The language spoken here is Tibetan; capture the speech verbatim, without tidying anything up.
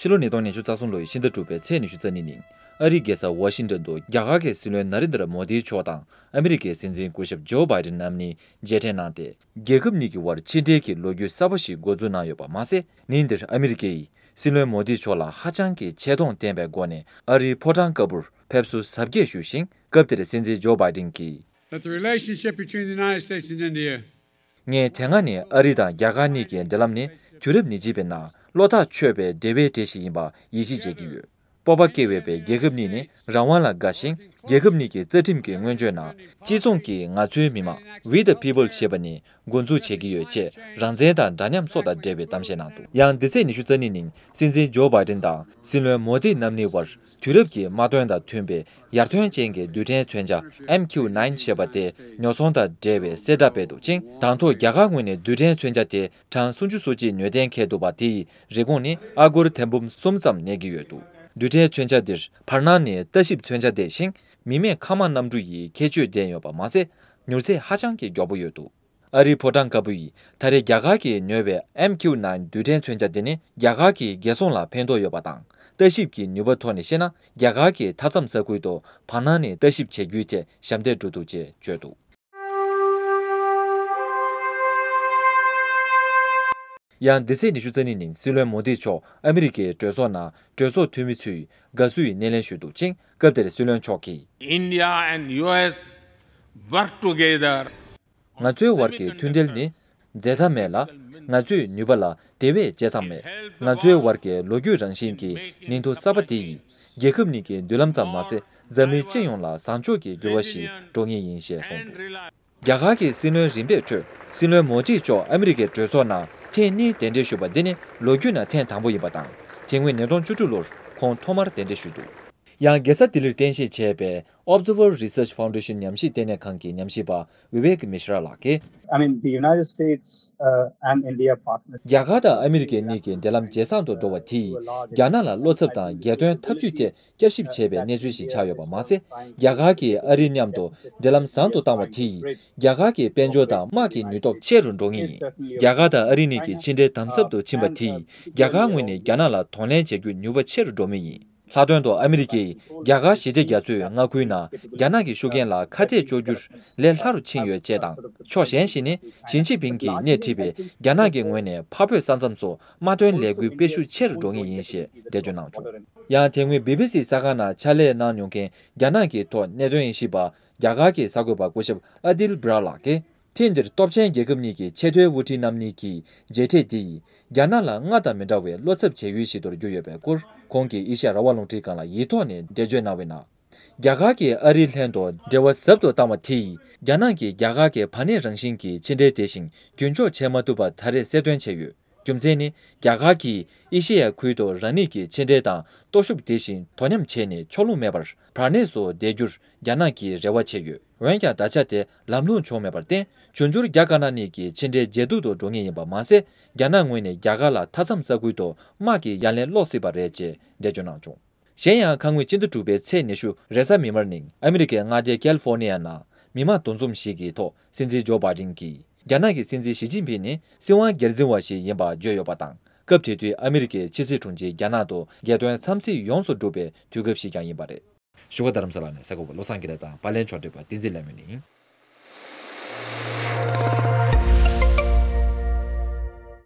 ཕྱི་ལོ་ཉིས་སྟོང་ཉི་ཤུ་རྩ་གསུམ་ལོའི་ཕྱི་ཟླ་དྲུག་པའི་ཚེས་ཉི་ཤུ་རྩ་གཉིས་ཉིན་ཨ་རིའི་རྒྱལ་ས་ཝ་ཤིང་ཏོན་དུ་རྒྱ་གར་གྱི་སྲིད་བློན་ན་རེན་དྲ་མོ་དི་མཆོག་དང་ཨ་མི་རི་ཀའི་སྲིད་འཛིན་སྐུ་ཞབས་ཇོ་བྷའི་ཏིན་རྣམ་གཉིས་མཇལ་འཕྲད་གནང་སྟེ། རྒྱལ་ཁབ་གཉིས་ཀྱི་དབར་ཕྱི་འབྲེལ་གྱི་ལོ་རྒྱུས་གསར་པ་ཞིག་འགོ་འཛུགས་གནང་ཡོད་པ་མ་ཟད། ཉིན་འདིར་ཨ་མི་རི་ཀས་སྲིད་བློན་མོ་དི་མཆོག་ལ་ཧ་ཅང་གི་ཆེ་མཐོང་བསྟན་པའི་སྒོ་ནས་ཨ་རིའི་ཕོ་བྲང་དཀར་པོར་ཕེབས་བསུ་གཟབ་རྒྱས་ཞུས་ཤིང་། སྐབས་དེར་སྲིད་འཛིན་ཇོ་བྷའི་ཏིན་གྱིས། That the relationship between the United States and India ངས་དེ་སྔ་ནས་ཨ་རི་དང་རྒྱ་གར་གཉིས་ཀྱི་འབྲེལ་ལམ་ནི་དུས་རབས་ཉེར་གཅིག་པའི་ནང་བློ་ཐག་ཆོད་པའི་འབྲེལ་བའི་གྲས་ཤིག་ཡིན་པ་ཡིད་ཆེས་བྱེད་ཀྱི་ཡོད། སྤོབས་པ་སྐྱེ་འོས་པའི་རྒྱལ་ཁབ་གཉིས་ནི་རང་དབང་ལ་དགའ་ཞིང་། རྒྱལ་ཁབ་གཉིས་ཀྱི་རྩ་ཁྲིམས་ཀྱི་སྔོན་བརྗོད་ནང་། གཅིག་མཚུངས་ཀྱིས་ང་ཚོའི་མི་དམངས། We the People ཞེས་པ་ནི་འགོ་འཛུགས་བྱེད་ཀྱི་ཡོད་ཅེས་རང་བཙན་དང་འདྲ་མཉམ་སོགས་དང་འབྲེལ་བའི་གཏམ་བཤད་གནང་འདུག། ཡང་འདི་ཚེས་ཉི་ཤུ་རྩ་གཉིས་ཉིན་སྲིད་འཛིན་ཇོ་བྷའི་ཏིན་དང་སྲིད་བློན་མོ་དི་རྣམ་གཉིས་དབར། དུས་རབས་ཀྱི་དམག་དོན་དང་མཐུན་པའི་ཡར་ཐོན་ཅན་གྱི་རྡུལ་ཕྲན་མཚོན་ཆ་ཨེམ་ཁྱུ་ནའིན་ཞེས་པ་དེ་ཉོ་ཚོང་དང་འབྲེལ་བའི་གསལ་བསྒྲགས་སྤེལ་འདུག་ཅིང་། དང་ཐོག་རྒྱ་གར་ངོས་ནས་རྡུལ་ཕྲན་མཚོན་ཆ་དེ་གྲངས་སུམ་ཅུ་སོ་གཅིག་ཉོས་གཏན་འཁེལ་འདུག་པ། དེ་ཡི་རིན་གོང་ནི་ཨ་སྒོར་ཐེར་འབུམ་གསུམ་ཙམ་གནས་ཀྱི་ཡོད་འདུག། རྡུལ་ཕྲན་མཚོན་ཆ་འདིར་བར་སྣང་ནས་ལྟ་ཞིབ་མཚོན་ཆ་ལྡན་ཞིང་། མི་མེད་མཁའ་དམག་གནམ་གྲུ་ཡི་ཁྱད་ཆོས་ལྡན་ཡོད་པ་མ་ཟད། མྱུར་ཚད་ཧ་ཅང་གི་མགྱོགས་པོ་ཡོད་འདུག། ཨ་རིའི་ཕོ་བྲང་དཀར་པོ་ཡིས་ད་རེས་རྒྱ་གར་གྱིས་ཉོས་པའི་ཨེམ་ཁྱུ་ནའིན་རྡུལ་ཕྲན་མཚོན་ཆ་འདི་ནི་རྒྱ་གར་གྱི་རྒྱལ་སྲུང་ལ་ཕན་ཐོགས་ཡོད་པ་དང་། ལྟ་ཞིབ་ཀྱི་ནུས་པ་ཐོག་ནས་བཤད་ན། རྒྱ་གར་གྱི་མཐའ་མཚམས་ས་ཁུལ་དུ་བར་སྣང་ནས་ལྟ་ཞིབ་བྱེད་རྒྱུའི་ཐད་ཞབས་འདེགས་འགྲོ་ཐུབ་ཅེས་བརྗོད་འདུག། ཡང་འདི་ཚེས་ཉི་ཤུ་རྩ་གཉིས་ཉིན་སྲིད་བློན་མོ་དི་མཆོག་ཨ་མི་རི་ཀའི་གྲོས་ཚོགས་ནང་གྲོས་ཚོགས་འཐུས་མི་ཚོས་དགའ་བསུའི་སྣེ་ལེན་ཞུས་འདུག་ཅིང་། སྐབས་དེར་སྲིད་བློན་མཆོག་གིས། India and U S work together. ང་ཚོའི་བར་གྱི་མཐུན་སྒྲིལ་ནི་འཛད་མཐའ་མེད་ལ། ང་ཚོའི་ནུས་པ་ལ་དེ་བས་ཇེ་ཚང་མེད། ང་ཚོའི་བར་གྱི་ལོ་རྒྱུས་རང་བཞིན་གྱི་ཉིང་ཐོ་གསར་པ་དེ་ཡིས་རྒྱལ་ཁབ་གཉིས་ཀྱི་མདུན་ལམ་ཙམ་མ་ཟད། འཛམ་གླིང་སྤྱི་ཡོངས་ལ་བཟང་ཕྱོགས་ཀྱི་འགྱུར་བ་ཞིག་འགྲོ་ངེས་ཡིན་ཞེས་གསུངས་འདུག། རྒྱ་གར་གྱི་སྲིད་བློན་རིམ་པས་འཕྲོས་སྲིད་བློན་མོ་དི་མཆོག་ཨ་མི་རི་ཀའི་གྲོས་ཚོགས་ནང་ཐེངས་གཉིས་གདན་འདྲེན་ཞུས་པ་འདི་ནི་ལོ་རྒྱུས་ནང་ཐེངས་དང་པོ་ཡིན་པ་དང་།། དེ་སྔོན་ཉིས་སྟོང་བཅུ་དྲུག་ལོར་ཁོང་ཐོག་མར་གདན་འདྲེན་ཞུས་འདུག། ཡང་རྒྱལ་ས་ལྡི་ལིར་རྟེན་གཞི་བྱས་པའི་Observer Research Foundation ཉམས་ཞིབ་ལྟེ་གནས་ཁང་གི་ཉམས་ཞིབ་པ་Vivek Mishra ལགས་ཀྱིས། I mean, the United States, uh, and India partners. རྒྱ་གར་དང་ཨ་མི་རི་ཀ་གཉིས་ཀྱི་འབྲེལ་ལམ་ཇེ་བཟང་དུ་འགྲོ་བ་དེ་ཡིས་རྒྱ་ནག་ལ་བློ་འཚབ་དང་རྒྱལ་དོན་འཐབ་ཇུས་ཐད་བསྐྱར་ཞིབ་བྱས་པའི་གནས་ཚུལ་ཞིག་ཆགས་ཡོད་པ་མ་ཟད། རྒྱ་གར་གྱིས་ཨ་རི་མཉམ་དུ་འབྲེལ་ལམ་བཟང་དུ་བཏང་བ་དེ་ཡིས་རྒྱ་གར་གྱི་དཔལ་འབྱོར་དང་དམག་གི་ནུས་སྟོབས་ཆེ་རུ་འགྲོ་ངེས་ཡིན། རྒྱ་གར་དང་ཨ་རི་གཉིས་ཀྱི་ཕྱི་འབྲེལ་དམ་ཟབ་ཏུ་ཕྱིན་པ་དེ་ཡིས་རྒྱ་གར་ངོས་ནས་རྒྱ་ནག་ལ་གདོང་ལེན་བྱེད་རྒྱུའི་ནུས་པ་ཆེ་རུ་འགྲོ་མུས་ཡིན། ལྷག་དོན་དུ་ཨ་མི་རི་ཀས་རྒྱ་གར་ཞི་བདེ་རྒྱ་མཚོའི་མངའ་ཁུལ་ནང་རྒྱ་ནག་གི་ཤུགས་རྐྱེན་ལ་ཁ་གཏད་གཅོག་རྒྱུར་ལས་སླ་རུ་ཕྱིན་ཡོད་ཅེས་དང་། ཕྱོགས་གཞན་ཞིག་ནི་ཞི་ཅིན་ཕིང་གིས་སྣེ་ཁྲིད་པའི་རྒྱ་ནག་གི་ངོས་ནས་འཕགས་བོད་ས་མཚམས་སུ་དམག་དོན་ལས་འགུལ་སྤེལ་ཤུགས་ཆེ་རུ་འགྲོ་ངེས་ཡིན་ཞེས་འགྲེལ་བརྗོད་གནང་བྱུང་། ཡང་དེ་སྔོན་བི་བི་སི་གསར་ཁང་ནང་ཕྱག་ལས་གནང་མྱོང་མཁན་རྒྱ་ནག་གི་ཐོག་གནད་དོན་དབྱེ་ཞིབ་པ་རྒྱ་གར་གྱི་གསར་འགོད་པ་སྐུ་ཞབས་ཨ་དིལ་བྲ་ལགས་ཀྱིས། ཐེངས་འདིར་སྟོབས་ཆེན་རྒྱལ་ཁབ་གཉིས་ཀྱི་ཆེས་མཐོའི་དབུ་ཁྲིད་རྣམ་གཉིས་ཀྱི་མཇལ་འཕྲད་འདི་ཡིས་རྒྱ་ནག་ལ་སྔར་དང་མི་འདྲ་བའི་བློ་འཚབ་བྱེད་ཡུལ་ཞིག་ཏུ་གྱུར་ཡོད་པའི་སྐོར། ཁོང་གིས་ཨེ་ཤ་ཡ་རང་དབང་རླུང་འཕྲིན་ཁང་ལ་ཡིག་ཐོག་ནས་འགྲེལ་བརྗོད་གནང་བའི་ནང་། རྒྱ་གར་གྱིས་ཨ་རིའི་ལྷན་དུ་འབྲེལ་བ་ཟབ་ཏུ་བཏང་བ་དེ་ཡིས་རྒྱ་ནག་གིས་རྒྱ་གར་གྱི་བར་གནས་རང་བཞིན་གྱི་ཕྱི་འབྲེལ་དེ་བཞིན་རྒྱུན་འཁྱོངས་བྱེད་མ་ཐུབ་པ་ད་རེས་གསལ་སྟོན་བྱས་ཡོད། རྒྱུ་མཚན་ནི། རྒྱ་གར་གྱིས་ཨེ་ཤེ་ཡ་ཁུལ་དུ་རང་ཉིད་ཀྱི་ཕྱི་འབྲེལ་དང་སྟོབས་ཤུགས་དེ་བཞིན་དོ་མཉམ་བྱས་ནས་ཕྱོགས་ལྷུང་མེད་པར་བར་གནས་སུ་བསྡད་རྒྱུར་རྒྱ་ནག་གིས་རེ་བ་བྱས་ཡོད། འོན་ཀྱང་ད་ཆ་དེ་ལམ་ལྷོང་བྱུང་མེད་པར་བརྟེན། འབྱུང་འགྱུར་རྒྱ་དཀར་ནག་གཉིས་ཀྱི་ཕྱི་འབྲེལ་ཇེ་སྡུག་ཏུ་འགྲོ་ངེས་ཡིན་པ་མ་ཟད། རྒྱ་ནག་ངོས་ནས་རྒྱ་གར་ལ་མཐའ་མཚམས་ས་ཁུལ་དུ་དམག་གི་ཡ་ལན་སློག་སྲིད་པ་རེད་ཅེས་འགྲེལ་བརྗོད་གནང་བྱུང་། གཞན་ཡང་། ཁ་སྔོན་སྤྱི་ཟླ་དྲུག་པའི་ཚེས་ཉི་ཤུ་རེས་གཟའ་མིག་དམར་ཉིན་ཨ་མི་རི་ཀའི་མངའ་སྡེ་ཀལ་ཧྥོར་ནི་ཡ་ནང་མི་མང་འདུ་འཛོམས་ཤིག་གི་ཐོག་སྲིད་འཛིན་ཇོ་བྷའི་ཏིན་གྱིས་རྒྱ་ནག་གི་སྲིད་འཛིན་ཞི་ཅིན་ཕིང་ནི་སྲིད་དབང་སྒེར་འཛིན་པ་ཞིག་ཡིན་པ་བརྗོད་ཡོད་པ་དང་། སྐབས་དེ་དུས་ཨ་མི་རི་ཀའི་ཕྱི་སྲིད་དྲུང་ཆེས་རྒྱ་ནག་ཏུ་རྒྱལ་དོན་འཚམས་གཟིགས་ཡོངས་སུ་གྲུབ་པའི་དུས་སྐབས་ཤིག་ཀྱང་ཡིན་པ་རེད། བཞུགས་སྒར་རྡ་རམ་ས་ལ་ནས་གསར་འགོད་པ་བློ་བཟང་དགེ་ལེགས་དང་པར་ལེན་ཕྱོགས་སྒྲིག་པ་བསྟན་འཛིན་ལྷ་མོ་ཡིན།